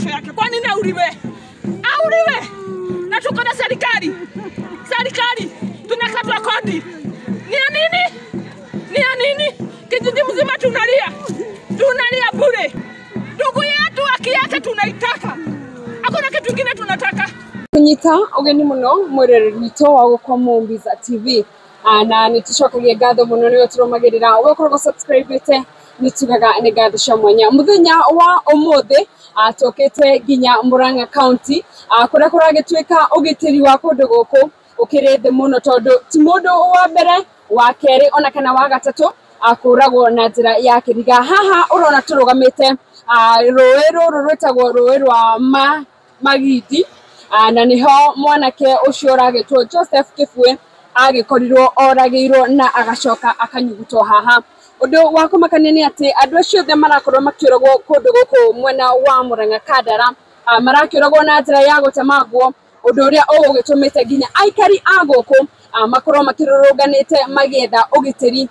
jasho yake. Kwa nini auliwe? Auliwe! Na tuko na serikali. Serikali tunakatwa kodi. Ni ya nini? Ni ya nini? Kijiji mzima tunalia. Tunalia bure. Ndugu yetu haki yake tunaitaka. Hakuna kitu kingine tunataka. Kunyita ugeni muno mwiroreri witũ wa gũkũ Mumbiza TV. Na nĩ tũcokagia ngatho mũno nĩwe tũrũmagĩrĩra ũgakorwo subscribe nĩ tugaga nĩ ngatho cia mwanya. Mũthenya wa ũmũthĩ tũkĩte nginya Murang'a County, kũrĩa kũragĩtuĩka ũgitĩri wa kũndũ gũkũ ũkĩrĩ thĩ mũno, tondũ ti mũndũ wa mbere, wa kerĩ ona kana wa gatatũ kũragwo na njĩra ya kĩriga. Haha ũrona tũrũgamĩte rũĩ rũrũ rwĩtagwo rũĩ rwa Magidi, na nĩho mwanake ũcio ũragĩtwo Joseph Kĩbue agĩkorirwo oragĩirwo na agacoka akanyugutwo haha. Ũndũ wa kũmakania nĩ atĩ andũ acio othe marakorwo makĩũragwo kũndũ gũkũ mwena wa Murang'a Kandara, marakĩũragwo na njĩra ya gũtemangwo, ũndũ ũrĩa ũgũgĩtũmĩte nginya aikari a gũkũ makorwo makĩrũrũnganĩte magĩetha ũgitĩri,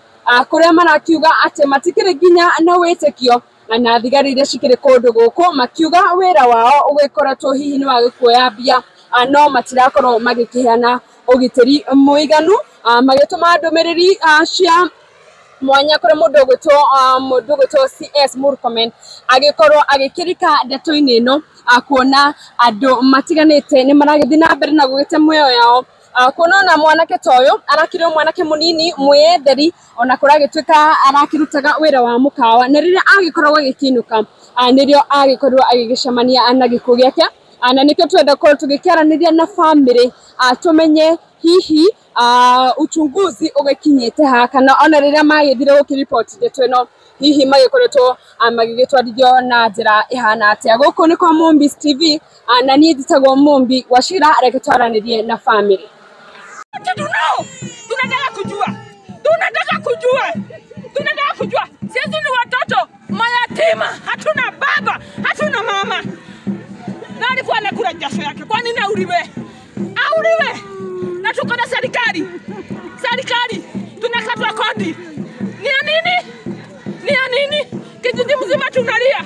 kũrĩa marakiuga atĩ matikĩrĩ nginya na wĩtĩkio na thigari iria cikĩrĩ kũndũ gũkũ, makiuga wĩra wao ũgĩkoretwo hihi nĩ wa gĩkuoya mbia, no matirakorwo magĩkĩheana ũgitĩri mũiganu, magĩtũma ndũmĩrĩri cia mwanya kũrĩ mũndũ ũgwĩtwo CS Murkomen agĩkorwo agĩkĩrika ndeto-inĩ ĩno, kuona andũ matiganĩte nĩ maragĩthiĩ na mbere na gũgĩte mĩoyo yao. Kuona ona mwanake ta ũyũ arakĩrĩ o mwanake mũnini mwĩyenderi, ona kũragĩtuĩka arakĩrutaga wĩra wa mũkawa, na rĩrĩa agĩkoragwo agĩkĩinũka nĩrĩo agĩkorirwo agĩgĩcemania na gĩkuũ gĩake. Na nĩkĩo twenda gũkorwo tũgĩkĩaranĩria na bamĩrĩ, tũmenye hihi uchunguzi ũgĩkinyĩte ha, kana ona rĩrĩa magĩthire gũkĩriboti ndeto ĩno hihi magĩkoretwo magĩgĩtwarithio na njĩra ĩhana atĩa. Gũkũ nĩ kwa Mumbis TV, na niĩ njĩtagwo Mumbi Wachira. Reke twaranĩrie na bamĩrĩ. To know. Tunataka kujua. Tunataka kujua. Tunataka kujua. Sisi ni watoto mayatima, hatuna baba, hatuna mama. Na alikuwa anakula jasho yake. Kwa nini auliwe? Auliwe. Na tuko na serikali. Serikali tunakatwa kodi. Ni ya nini? Ni ya nini? Kijiji mzima tunalia.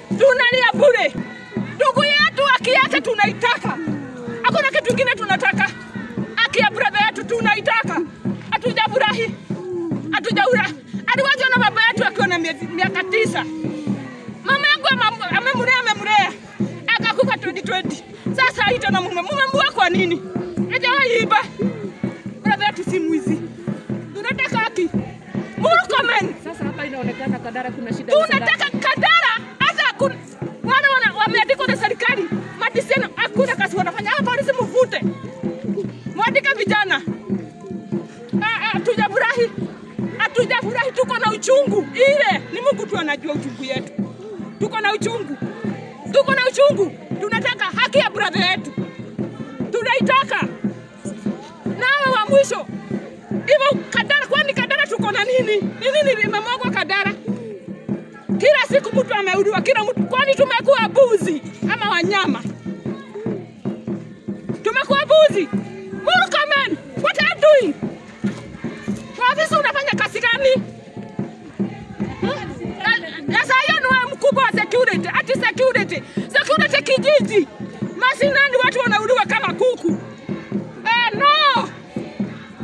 Tunalia bure. Ndugu yetu haki yake tunaitaka. Hakuna kitu kingine tunataka. Haki ya brother yetu tunaitaka. Hatujafurahi. Hatujaura. Aliwachwa na baba yetu akiwa na miaka 9. Mama yangu amemlea, amemlea. Akakufa 2020. Sasa hii tena mume. Mumemua kwa nini? Hajawahi iba. Brother yetu si mwizi. Tunataka haki. Murkomen. Sasa hapa inaonekana Kandara kuna shida ya usalama. Tunataka Kandara hata wale wameandikwa na serikali madiseno, hakuna kazi wanafanya. Hapa polisi mvute, mwandike vijana. Ah, hatujafurahi, hatujafurahi, tuko na uchungu. Ile ni Mungu tu anajua uchungu yetu. Tuko na uchungu, tuko na uchungu. Tunataka haki ya brother yetu, tunaitaka. Nawe wa mwisho hivyo Kandara, kwani Kandara tuko na nini? Ni nini limemwagwa Kandara? Kila siku mtu ameuliwa, kila mtu. Kwani tumekuwa mbuzi ama wanyama? Tumekuwa mbuzi. Murkomen, what are you doing? Ofisa unafanya kazi gani? Hmm? Sasa hiyo ni wewe mkubwa wa security, ati security. Security kijiji. Mashinani watu wanauliwa kama kuku. Eh, no.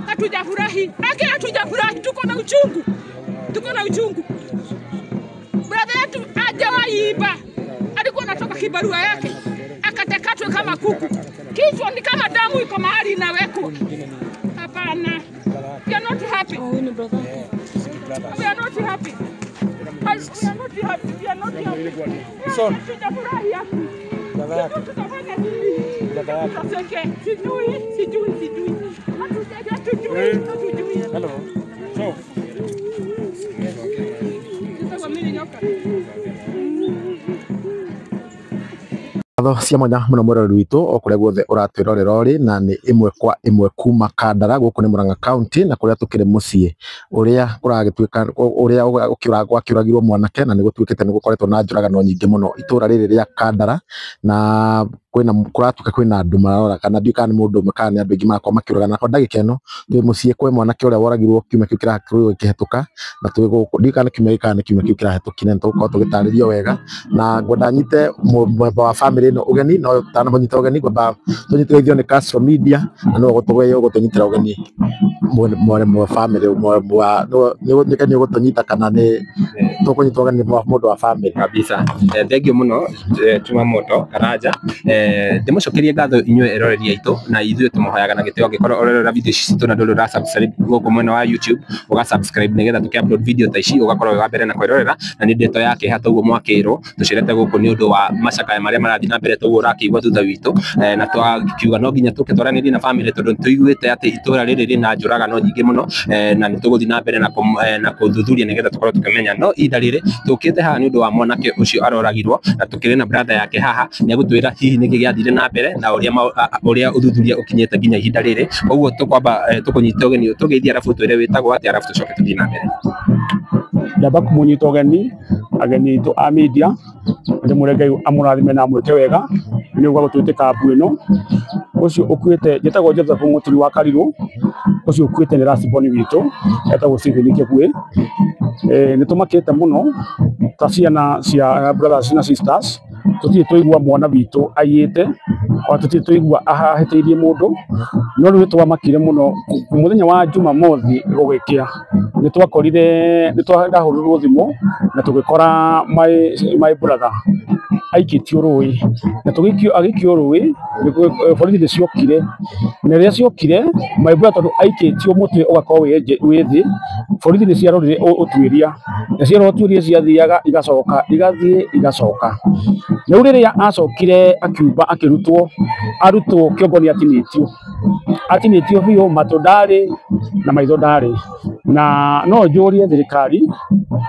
Hatujafurahi. Haki hatujafurahi, tuko na uchungu. Tuko na uchungu. Brother yetu hajawahi iba. Alikuwa anatoka kibarua yake akatekatwe kama kuku. Kichwa ni kama damu iko mahali inawekwa. Hapana. We are not happy. We are not happy. We are not happy. We are not happy. Son. Hatujafurahi haki. Brother yake. Sijui tutafanya nini. Brother yake. Tutaseke. Sijui, sijui, sijui. Hatujui, hatujui. Hello. So, Sasa mimi nyoka. Ngatho cia mwanya muno mwĩroreri witũ o kũrĩa guothe ũratwĩrorera ũrĩ, na nĩ ĩmwe kwa ĩmwe kuma Kandara gũkũ nĩ Murang'a County, na kũrĩa tũkĩrĩ mũciĩ ũrĩa kũragĩtuĩka ũrĩa gwakĩũragirwo mwanake, na nĩ gũtuĩkĩte nĩ gũkoretwo na njũragano nyingĩ mũno itũra rĩrĩ rĩa Kandara na Kwina kuratuka kwina andu marora kana ndiũ kana nĩ mũndũ ũmwe kana nĩ andũ aingĩ marakorwo makĩũragana. Kwa ndagĩka ĩno twĩ mũciĩ kwĩ mwanake ũrĩa woragirwo kiumia kĩu kĩrakorirwo gĩkĩhetũka, na twĩ gũkũ ndiũ kana nĩ kiumia gĩkĩ kana nĩ kiumia kĩu kĩrahetũkire, nĩ tũgũkorwo tũgĩtarĩrio wega. Na ngwenda nyite mwemba wa family ĩno ũgeni, no tanamũnyita ũgeni ngwamba tũnyitithio nĩ Castro Media, na nĩwe ũgũtũnyitĩra ũgeni mwe family nĩ ũgũtũnyita kana nĩ tũkũnyitwo ũgeni mũndũ wa family kabisa. Thank you muno, Chuma Moto Karanja. Ndĩmũcokerie ngatho inyuĩ eroreri aitũ, na ithuĩ tũmũhoyaga na gĩtĩo angĩkorwo ũrerora video ici citũ na ndũrĩ ũra subscribe gũkũ mwena wa YouTube, ũga subscribe nĩgetha tũkĩ upload video ta ici ũgakorwo wĩ wa mbere na kwĩrorera. Na nĩ ndeto ya kĩeha toguo mwakĩrwo tũcerete gũkũ nĩ ũndũ wa macakaya marĩa marathiĩ na mbere toguo ũrakĩigua thutha witũ, na twakiuga no nginya tũke twaranĩrie na family tondũ nĩtũiguĩte atĩ itũra rĩrĩ rĩna njũragano nyingĩ mũno, na nĩtũgũthiĩ na mbere na kũthuthuria nĩgetha tũkorwo tũkĩmenya. No ihinda rĩrĩ tũkĩte haha nĩ ũndũ wa mwanake ũcio aroragirwo, na tũkĩrĩ na brother yake haha nĩegũtwĩra hihi nĩkĩ gĩathire na mbere na ũrĩa ũthuthuria ũkinyĩte nginya ihinda rĩrĩ. Koguo tũkwamba tũkũnyita ũgeni tũgeithie arabu twĩre wĩtagwo atĩa arabu tũcoke tũthiĩ na mbere. Ndamba kũmũnyita ũgeni ageni aitũ a media, ndĩmwĩre Ngai amũrathime na amwĩke wega nĩ ũguo gũtwĩtĩka mbu ĩno. Ũcio ũkuĩte njĩtagwo Joseph Mũturi wa Karirũ, ũcio ũkuĩte nĩ last born witũ etagwo Stephen Kĩguĩ. Nĩ tũmakĩte mũno ta ciana cia brothers na sisters, tũtirĩ twaigua mwana witũ aiyĩte ona tũtirĩ twaigua ahĩtĩirie mũndũ, no rĩu nĩtwamakire mũno. Mũthenya wa Jumamothi gũgĩkĩa nĩtwakorire nĩtwahũrĩrwo thimũ na tũgĩkora my brother aikĩtio rũĩ, na tũgĩikio agĩikio rũĩ borithi nĩciokire, na rĩrĩa ciokire my brother tondũ aikĩtio mũtwe ũgakorwo wĩ thĩ, borithi nĩciarorire ũtuĩria, na ciarora ũtuĩria ciathiaga igacoka igathiĩ igacoka. Rĩu rĩrĩa acokire akiumba akĩrutwo, arutwo kĩongo nĩatinĩtio, atinĩtio biũ, matũ ndarĩ na maitho ndarĩ. Na no njũrie thirikari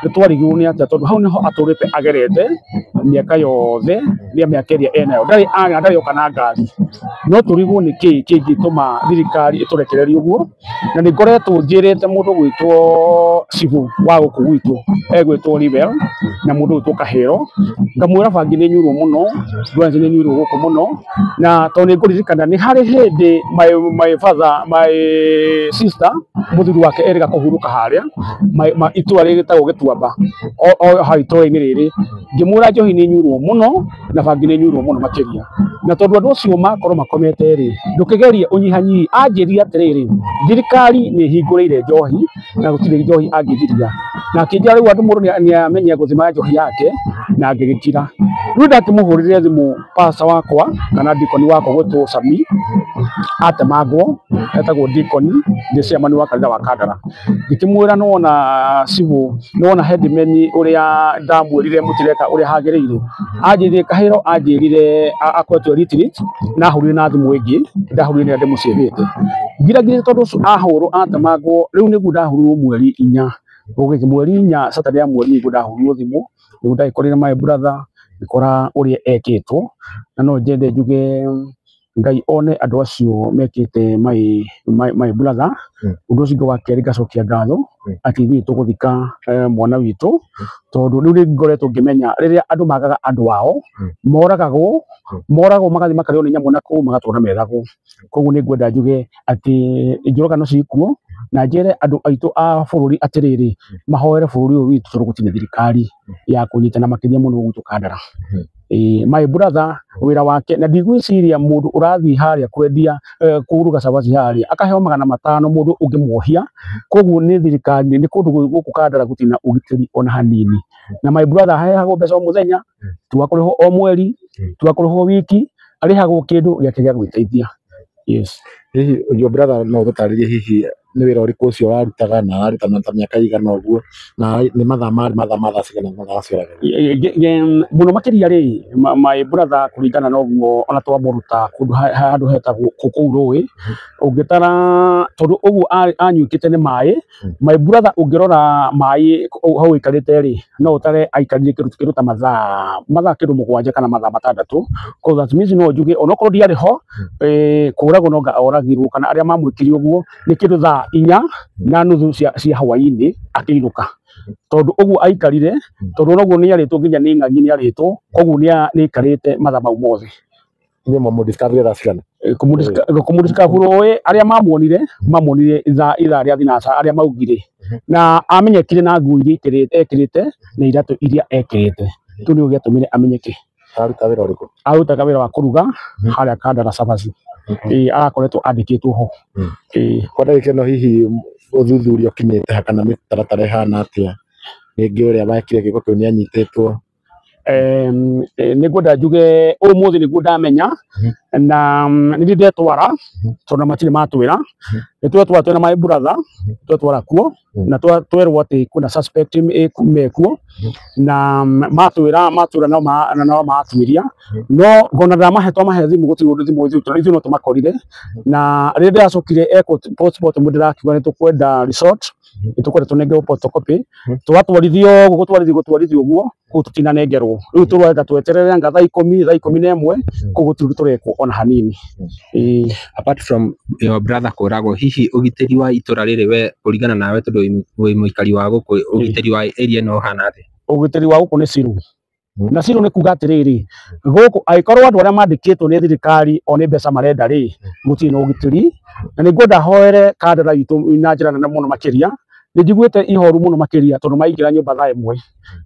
nĩtwarigirwo nĩ atĩa tondũ hau nĩho atũrĩte agerete mĩaka yothe rĩa mĩaka ĩrĩa enayo, ndarĩ agĩa ndarĩ oka na ngari. No tũrigwo nĩ kĩĩ kĩngĩtũma thirikari ĩtũrekererie ũguo. Na nĩ ngoretwo njĩrĩte mũndũ gwĩtwo cibũ wa gũkũ gwitũ egwĩtwo Rivel na mũndũ gwĩtwo Kahĩro, ngamwĩra bangi nĩ nyuirwo mũno, ndwance nĩ nyuirwo gũkũ mũno, na tondũ nĩ ngũririkana nĩ harĩ hĩndĩ my father, my sister mũthuri wake erĩga kũhurũka harĩa itũra rĩtagwo Gĩtuamba o hau itũra-inĩ rĩrĩ, ngĩmwĩra njohi nĩ nyuirwo mũno na bangi nĩ nyuirwo mũno makĩria, na tondũ andũ acio makorwo makomete rĩ, ndũkĩgerie ũnyihanyihi. Anjĩrire atĩrĩrĩ, thirikari nĩ ĩhingũrĩire njohi na gũtirĩ njohi angĩgiria, na akĩnjĩra rĩu andũ mũndũ nĩamenya gũthima njohi yake, na ngĩgĩkira. Rĩu ndakĩmũhũrĩre thimũ pastor wakwa kana dikoni wakwa gwĩtwo Sami atemangwo, etagwo dikoni, nĩ chairman wa kanitha wa Kandara. Ngĩkĩmwĩra nĩwona cibũ, nĩwona headman ũrĩa ndamwĩrire mũtireka ũrĩa hagĩrĩire. Anjĩrire Kahĩro anjĩrire akoretwo retreat, na ahũrire na thimũ ĩngĩ ndahũrire nĩ ndĩmũcĩvĩte. Ngiragirĩte tondũ ũcio ahũrwo atemangwo, rĩu nĩguo ndahũrirwo mweri inya, gũgĩkĩ mweri inya Saturday ya mweri nĩguo ndahũrirwo thimũ, nĩguo ndagĩkorire my brother ngĩkora ũrĩa ekĩtwo. Na no njende njuge Ngai one andũ acio mekĩte my brother. Ũndũ ũcio ũngĩ wa kerĩ ngacokia ngatho atĩ ithuĩ tũgũthika mwana witũ, tondũ rĩu nĩ ngoretwo ngĩmenya rĩrĩa andũ magaga andũ ao moragagwo magathiĩ makarĩo nĩ nyamũ na kũu magatũra methagwo. Koguo nĩ ngwenda njuge atĩ njũragano cikuo, na njĩre andũ aitũ a bũrũri atĩrĩrĩ, mahoere bũrũri ũyũ witũ tondũ gũtirĩ thirikari ya kũnyitana makĩria mũno gwitũ Kandara. My brother wĩra wake, na ndigwĩciria mũndũ ũrathiĩ harĩa kwendia kũruga cabaci harĩa akaheo 500 mũndũ ũngĩmuohia. Koguo nĩ thirikari nĩ kũndũ gũkũ Kandara gũtirĩ na ũgitĩri ona hanini. Na my brother aheagwo mbeca o mũthenya, ti wa kũrĩhwo o mweri, ti wa kũrĩhwo wiki, arĩhagwo kĩndũ gĩake gĩa gwĩteithia. Yes. Hihi your brother no ũtũtarĩrie hihi nĩ wĩra ũrĩkũ ũcio warutaga na araruta ta mĩaka ĩigana ũguo, na nĩ mathaa marĩ mathaa ma thaa cigana mathaa cioragwo? Mũno makĩria rĩ, my brother kũringana na ũguo ona twamũruta kũndũ handũ hetagwo kũu rũĩ, ũngĩtara tondũ ũguo anyuĩkĩte nĩ maĩ, my brother ũngĩrora maĩ hau aikarĩte rĩ, no ũtare aikarire kĩndũ ta mathaa kĩndũ 7 kana mathaa 6. Koguo that means no njuge onokorwo ndiarĩ ho, kũragwo no nga oragirwo kana arĩa mamwĩkire ũguo nĩ kĩndũ thaa 4:30 cia hwaĩ-inĩ akĩinũka. Tondũ ũguo aikarire, tondũ onoguo nĩ arĩtwo nginya nĩ ng'ang'i nĩ arĩtwo, koguo nĩ aikarĩte mathaa mau mothe. Inyuĩ mwamũdiscoverire thaa cigana? Kũmũdiscover rũĩ arĩa mamuonire ithaa rĩa thinaca arĩa maugire na amenyekire na nguo iria ekĩrĩte na iratũ iria ekĩrĩte. Kĩu nĩkĩo gĩatũmire amenyeke. Arutaga wĩra ũrĩkũ? Arutaga wĩra wa kũruga harĩa Kandara Cabaci. Arakoretwo andĩkĩtwo ho. Kwa ndagĩka ĩno hihi ũthuthuria ũkinyĩte ha kana mĩtaratara ĩhana atĩa? Rĩngĩ ũrĩa wekire gĩko kĩu nĩ anyitĩtwo? Nĩngwenda njuge ũmũthĩ nĩguo ndamenya na nĩ ndetwara tondũ matirĩ matwĩra. Nĩ twetwara twĩna my brother, twetwara kuo na twerwo atĩ kwĩna suspect mekuo na matwĩra no matuĩria no ngona ndamahe twamahe thimũ gũtirĩ ũndũ thimũ ithuĩ no tũmakorire. Na rĩrĩa ndĩracokire ekwo postmortem ndĩrakiuga nĩ tũkwenda resort, nĩ tũkwenda tũnengerwo photocopy, twatwarithio ũguo gũtwarithio ũguo kũu tũtinanengerwo. Rĩu tũrenda tweterere anga thaa ikũmi, thaa 11 kũu gũtirĩ tũrekwo ona hanini. Apart from your brother kũragwo, hihi ũgitĩri wa itũra rĩrĩ we kũringana nawe tondũ wĩ mũikari wa gũkũ, ũgitĩri wa area ĩno ũhana atĩa? Ũgitĩri wa gũkũ nĩ ciru. Na ciru nĩ kuga atĩrĩrĩ, gũkũ angĩkorwo andũ arĩa mandĩkĩtwo nĩ thirikari o nĩ mbeca marenda rĩ, gũtirĩ na ũgitĩri. Na nĩ ngwenda hoere Kandara itũ na njĩra nene mũno makĩria. Nĩ njiguĩte ihoru mũno makĩria tondũ maingĩra nyũmba thaa 1.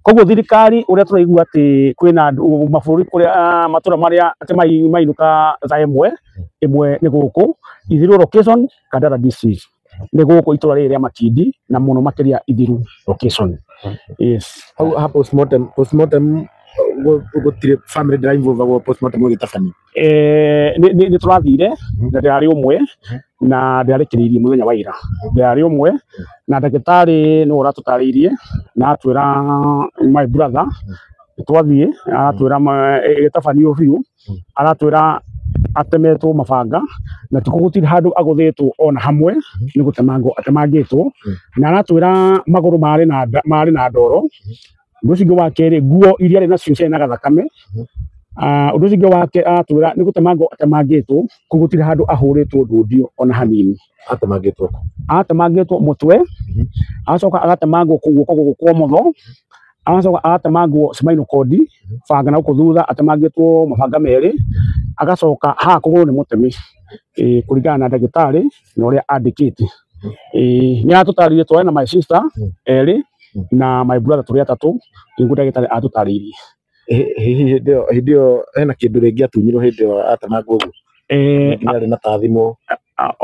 Koguo thirikari ũrĩa tũraigua atĩ kwĩna andũ mabũrũri kũrĩa matũra marĩa atĩ mainũka thaa 1 nĩ gũkũ Ithiru location Kandara district, nĩ gũkũ itũra rĩrĩ rĩa Makindi na mũno makĩria Ithiru location. Yes. Hau ha postmortem gũtirĩ family ndĩra involve postmortem ũgĩtabanio? Nĩ tũrathire na ndĩrarĩ ũmwe na ndĩrarĩkĩrĩirie mũthenya wa ira. Ndĩrarĩ ũmwe na ndagĩtarĩ nĩwe ũratũtarĩirie na atwĩra my brother twathiĩ aratwĩra ĩgĩtabanio biũ, aratwĩra atemetwo mabanga na tuko gũtirĩ handũ agũthĩtwo ona hamwe nĩ gũtemangwo atemangĩtwo, na aratwĩra magũrũ marĩ na ndoro. Ũndũ ũcio ũngĩ wa kerĩ, nguo iria arĩ nacio ciarĩ na gathakame. Ũndũ ũcio ũngĩ wake aratwĩra nĩ gũtemangwo atemangĩtwo, kũu gũtirĩ handũ ahũrĩtwo ndũndio ona hanini. Atemangĩtwo kũ? Atemangĩtwo mũtwe, agacoka agatemangwo guoko gũkũ kwa ũmotho, agacoka agatemangwo spinal cord, banga na gũkũ thutha atemangĩtwo mabanga merĩ, agacoka haha kũgũrũ nĩ mũtemi, kũringana na ndagĩtarĩ na ũrĩa andĩkĩte. Nĩ aratũtarĩirie twarĩ na my sister erĩ na my brother tũrĩ atatũ, nĩguo ndagĩtarĩ atũtarĩirie. Hihi hĩndĩ ĩyo hena kĩndũ rĩngĩ atunyirwo hĩndĩ ĩyo atemangwo ũguo? Nĩ arĩ na ta thimũ?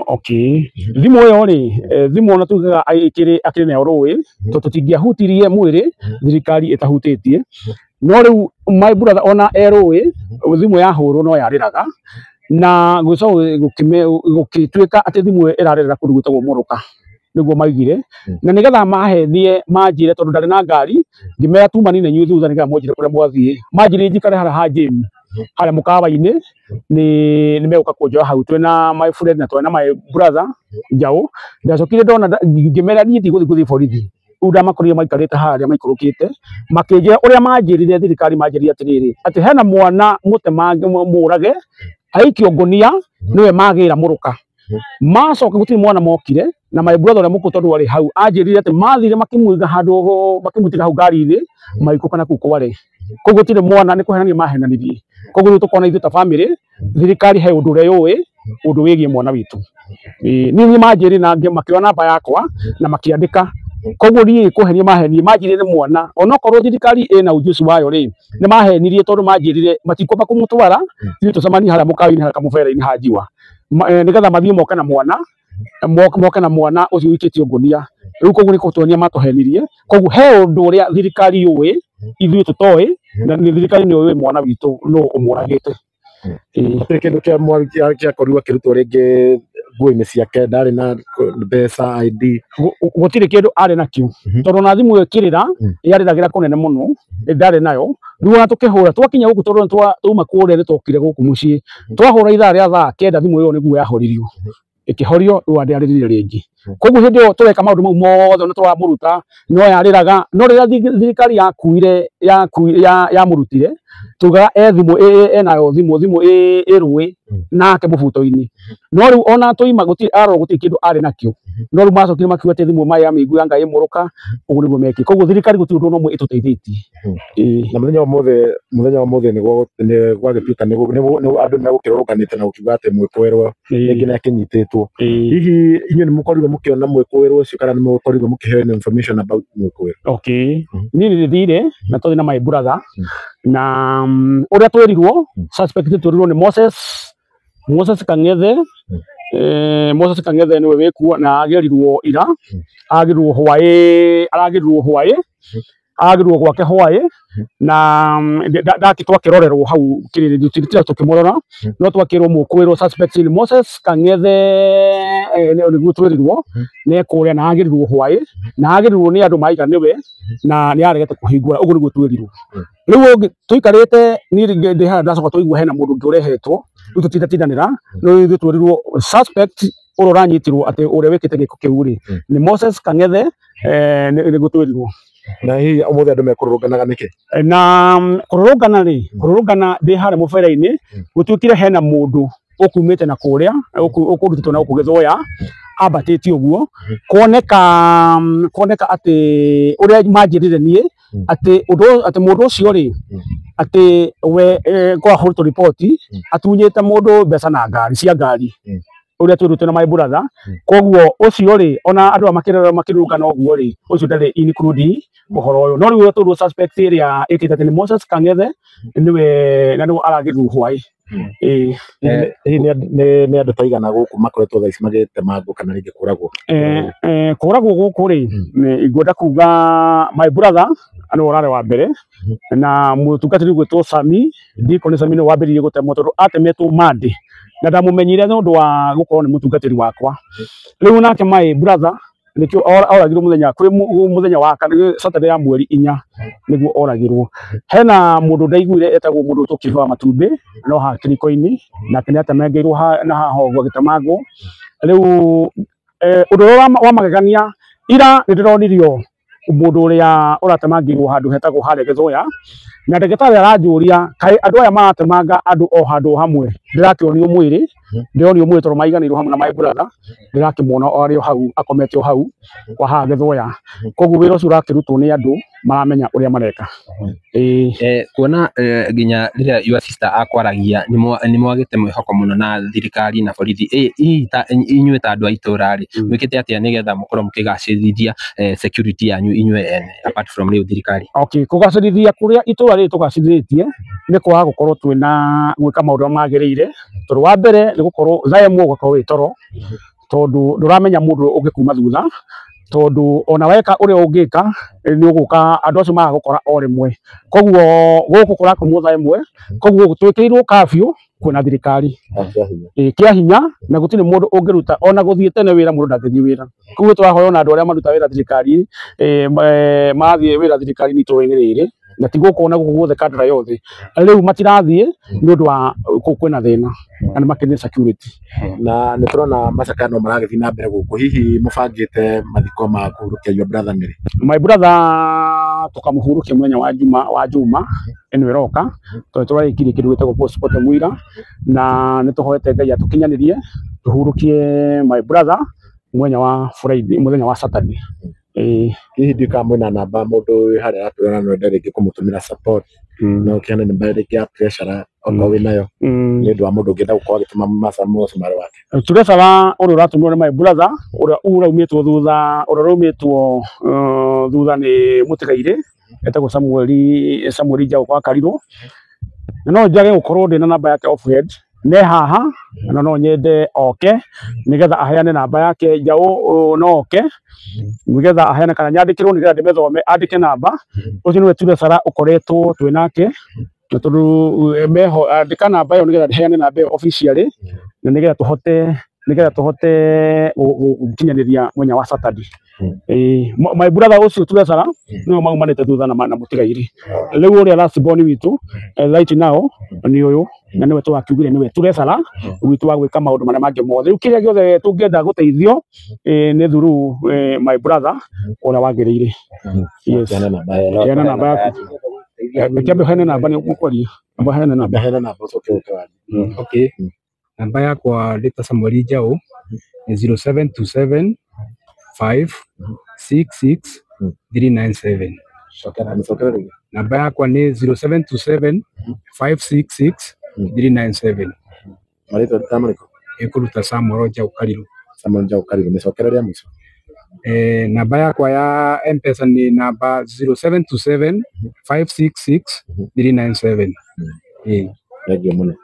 Okay. Thimũ ĩyo rĩ, thimũ ona tugaga akĩrĩ nayo rũĩ, tondũ tũtingĩahutirie mwĩrĩ thirikari ĩtahutĩtie. No rĩu my brother ona e rũĩ, thimũ yahũrwo no yarĩraga, na gũgĩtuĩka atĩ thimũ ĩyo ĩrarĩrĩra kũndũ gwĩtagwo Mũrũka, nĩguo maugire. Na nĩgetha mahenie manjĩre tondũ ndarĩ na ngari, ngĩmera tuma nini inyuĩ thutha nĩgetha mũnjĩre kũrĩa mwathiĩ. Manjĩrire njikare harĩa ha gym, harĩa mũkawa-inĩ, nĩ megũka kũnjoya hau twĩna my friend na twĩna my brother Njaũ. Ndacokire ndona ngĩmera niĩ ndigũthiĩ gũthiĩ borithi. Rĩu ndamakorire maikarĩte harĩa maikũrũkĩte, makĩnjĩra ũrĩa manjĩrire thirikari manjĩrire atĩrĩrĩ, atĩ hena mwana mũtemange mũrage aikio ngũnia nĩwe magĩra Mũrũka. Macoka gũtirĩ mwana mokire na my brother ũrĩa mũkũrũ tondũ arĩ hau anjĩrire atĩ mathire makĩmũiga handũ makĩmũtiga hau ngari-inĩ maikũrũka na kũu kware. Koguo gũtirĩ mwana, nĩ kũhenania mahenanirie. Koguo rĩu tũkona ithuĩ ta family thirikari he ũndũ ũrĩa yũĩ ũndũ wĩgiĩ mwana witũ. Niĩ manjĩrire na makĩoya namba yakwa na makĩandĩka. Koguo niĩ kũhenia mahenirie, manjĩrire nĩ mwana onokorwo thirikari ĩna ujuzi wayo rĩ, nĩ mahenirie tondũ manjĩrire matikwamba kũmũtwara ithuĩ tũcemanie harĩa mũkawa-inĩ harĩa kamũbera-inĩ ha Njiwa, nĩgetha mathiĩ moke na mwana, moke na mwana ũcio ũikĩtio ngũnia. Rĩu koguo nĩ kũtuonia matũhenirie. Koguo he ũndũ ũrĩa thirikari yũĩ ithuĩ tũtoĩ, na thirikari nĩyo yũĩ mwana witũ nũ ũmũragĩte. Gũtirĩ kĩndũ kĩakorirwo akĩrutwo rĩngĩ nguo-inĩ ciake, ndarĩ na mbeca, ID. Gũtirĩ kĩndũ arĩ nakĩo, tondũ ona thimũ ĩyo ĩkĩrĩra yarĩragĩra kũnene mũno, ndarĩ nayo. Rĩu ona tũkĩhũra twakinya gũkũ tondũ twauma kũrĩa nĩ twokire gũkũ mũciĩ, twahũra ithaa rĩa thaa 9 thimũ ĩyo nĩguo yahoririo, ĩkĩhorio rĩu ndĩarĩrire rĩngĩ. Koguo hĩndĩ ĩyo tũreka maũndũ mau mothe na tũramũruta no yarĩraga, no rĩrĩa thirikari yakuire yamũrutire tugaga e thimũ enayo thimũ ĩ rũĩ nake mũbuto-inĩ. No rĩu ona tũima gũtirĩ arora gũtirĩ kĩndũ arĩ nakĩo. No rĩu macokire makiuga atĩ thimũ Miami iguanga ĩmũrũka ũguo nĩguo mekire. Koguo thirikari gũtirĩ ũndũ ona ũmwe ĩtũteithĩtie. Na mũthenya wa ũmũthĩ nĩguo nĩ gwagĩtuĩka nĩguo andũ megũkĩrũrũnganĩte na gũkiuga atĩ mwĩkũĩrwo rĩngĩ nĩ akĩnyitĩtwo. Hihi inyuĩ nĩ mũkorirwo mũkĩona mwĩkũĩrwo ũcio kana nĩ mũkorirwo mũkĩheo information about mwĩkũĩrwo? Okay, niĩ nĩ ndĩthire na twathi na my brother na ũrĩa twĩrirwo, suspect twĩrirwo nĩ Moses Kang'ethe. Moses Kang'ethe nĩwe wĩkuo na agĩrirwo ira, agĩrirwo hwaĩ, aragĩrirwo hwaĩ, agĩrirwo gwake hwaĩ na ndati twakĩrorerwo hau kĩrĩrĩ tira tũkĩmũrora, no twakĩrwo mũkwĩrwo suspect nĩ Moses Kang'ethe. Nĩguo twĩrirwo nĩ kũrĩa na agĩrirwo hwaĩ na agĩrirwo nĩ andũ maiga nĩwe na nĩ aregete kũhingũra. Ũguo nĩguo twĩrirwo. Rĩu ũngĩ tũikarĩte, niĩ ndĩ haha, ndacoka twaigua hena mũndũ ũngĩ ũrehetwo. Rĩu tũtindatindanĩra, no ithuĩ twĩrirwo suspect ũrĩa ũranyitirwo atĩ ũrĩa wĩkĩte gĩko kĩu rĩ nĩ Moses Kang'ethe. Nĩguo twĩrirwo. Na hihi ũmũthĩ andũ mekũrũrũnganaga nĩkĩ? Na kũrũrũngana rĩ, kũrũrũngana ndĩ harĩa mũbera-inĩ, gũtuĩkire hena mũndũ ũkumĩte na kũrĩa ũkũrutĩtwo na gũkũ Gĩthũya ambatĩtie ũguo, kuoneka atĩ ũrĩa manjĩrire niĩ atĩ ũndũ atĩ mũndũ ũcio rĩ atĩ we kwahũrĩtwo riboti atunyĩte mũndũ mbeca na ngari cia ngari, ũrĩa twĩrutĩte na my brother. Koguo ũcio rĩ, ona andũ aya makĩrora makĩrũrũngana ũguo rĩ, ũcio ndarĩ include ũhoro ũyũ. No rĩu tondũ suspect ĩrĩa ĩkĩte atĩ nĩ Moses Kang'ethe nĩwe na nĩwe aragĩrwo hwaĩ. Ĩĩ. Hihi nĩ andũ ta igana gũkũ makoretwo thaa ici magĩtemangwo kana rĩngĩ kũragwo? Kũragwo gũkũ rĩ, ngwenda kuga my brother nĩwe ũrarĩ wa mbere na mũtungatĩri gwĩtwo Sami Deacon Sami nĩwe wambĩrĩirie gũtemwo tondũ atemetwo Monday na ndamũmenyire nĩ ũndũ wa gũkorwo nĩ mũtungatĩri wakwa. Rĩu nake my brother nĩkĩo oragirwo mũthenya kwĩ mũthenya wa Saturday ya mweri 4 nĩguo oragirwo. Hena mũndũ ndaiguire etagwo mũndũ tũkĩhe wa matumbĩ no haha kĩriko-inĩ, nake nĩ atemengeirwo na haha ũguo agĩtemangwo. Rĩu ũndũ ũrĩa wa magegania, ira nĩ ndĩronirio mũndũ ũrĩa ũratemangĩirwo handũ hetagwo harĩa Gĩthũya, na ndagĩtarĩ aranjũria kaĩ andũ aya maratemanga andũ o handũ hamwe. Ndĩrakĩonio mwĩrĩ, ndĩronio mwĩrĩ tondũ maiganĩirwo hamwe na my brother, ndĩrakĩmuona o arĩ o hau akomete o hau kwa haha Gĩthũya. Koguo wĩra ũcio ũrakĩrutwo nĩ andũ maramenya ũrĩa mareka. Ĩĩ. Kuona nginya rĩrĩa your sister akwaragia nĩ mwagĩte mwĩhoko mũno na thirikari na borithi, hihi ta inyuĩ ta andũ a itũra rĩ, mwĩkĩte atĩa nĩgetha mũkorwo mũkĩgacĩrithia security yanyu inyuĩ ene apart from rĩu thirikari? Okay, kũgacĩrithia kũrĩa itũra rĩrĩ tũgacĩrithĩtie nĩ kwaga gũkorwo twĩna gwĩka maũndũ marĩa magĩrĩire, tondũ wa mbere nĩ gũkorwo thaa ĩmwe ũgakorwo wĩ toro, tondũ ndũramenya mũndũ ũngĩkuma thutha, tondũ ona weka ũrĩa ũngĩka nĩ ũgũka andũ acio magagũkora o rĩmwe. Koguo gũkũ kũrakomwo thaa ĩmwe, koguo twĩkĩrĩirwo curfew kwĩna thirikari. Kĩa hinya. Ĩĩ, kĩa hinya, na gũtirĩ mũndũ ũngĩruta ona gũthiĩ tene wĩra, mũndũ ndangĩthiĩ wĩra. Koguo tũrahoya ona andũ arĩa maruta wĩra thirikari marathiĩ wĩra thirikari-inĩ itũra-inĩ rĩrĩ na ti gũkũ ona gũkũ guothe Kandara yothe rĩu matirathiĩ nĩ ũndũ wa kwĩna thĩna na nĩ makĩrĩ security. Na nĩ tũrona macakaya no maragĩthiĩ na mbere gũkũ. Hihi mũbangĩte mathiko ma kũhurũkia your brother nĩ rĩ? My brother tukamũhurũkia mũthenya wa juma ĩno ĩroka, tondũ tũrarĩkirie kĩndũ gĩtagwo postmortem ira na nĩ tũhoete Ngai atũkinyanĩrie tũhurũkie my brother mũthenya wa Friday, mũthenya wa Saturday. Ĩĩ. Hihi ndiũĩ kana mwĩna namba mũndũ wĩ harĩa aratwĩra no ende rĩngĩ kũmũtũmĩra support, no ũkĩheane namba rĩngĩ ya treasurer okorwo wĩnayo, nĩ ũndũ wa mũndũ ũngĩenda gũkorwo agĩtũma mũcumarĩ wake. Treasurer ũrĩa ũratũmirwo nĩ my brother, ũrĩa ũraumĩtwo thutha, ũrĩa ũraumĩtwo thutha nĩ mũtigairĩ etagwo Samueli Njaũ wa Karirũ, na no njage gũkorwo ndĩna namba yake off head ne haha, na no nyende oke nigetha aheane namba yake. Njaũ no oke nigetha aheane kana nyandĩkĩrwo nigetha ndĩmĩthome, andĩke namba. Ũcio nĩwe treasurer ũkoretwo twĩ nake, na tondũ meho andĩka namba ĩyo nigetha heane namba ĩyo officially na nigetha tũhote gũkinyanĩria mũthenya wa Saturday. Ĩĩ, my brother ũcio treasurer nĩwe maumanĩte thutha na mũtigairĩ. Rĩu ũrĩa last born witũ right now nĩ ũyũ, na nĩwe tũrakiugire nĩwe treasurer witũ wa gwĩka maũndũ marĩa mangĩ mothe. Rĩu kĩrĩa gĩothe tũngĩenda gũteithio nĩ through my brother ũrĩa wagĩrĩire. Yes. Heana namba ĩyo. Heana namba yaku. Reke ambe ũheane namba nĩ mũkwaria. Amba heane namba. Heana namba ũcoke ũke warie. Okay. Namba yakwa ndĩ ta Samuel Njaũ nĩ 0727 5 6 6 397. Cokera mĩcokere rĩngĩ. Namba yakwa nĩ 0727 566 397. Marĩtwa ta marĩkũ? Ĩkũruta Samuel Njaũ Karirũ. Samuel Njaũ Karirũ. Mĩcokere rĩa mũico. Namba yakwa ya M-Pesa nĩ namba 0727 566 397. Thengiũ mũno.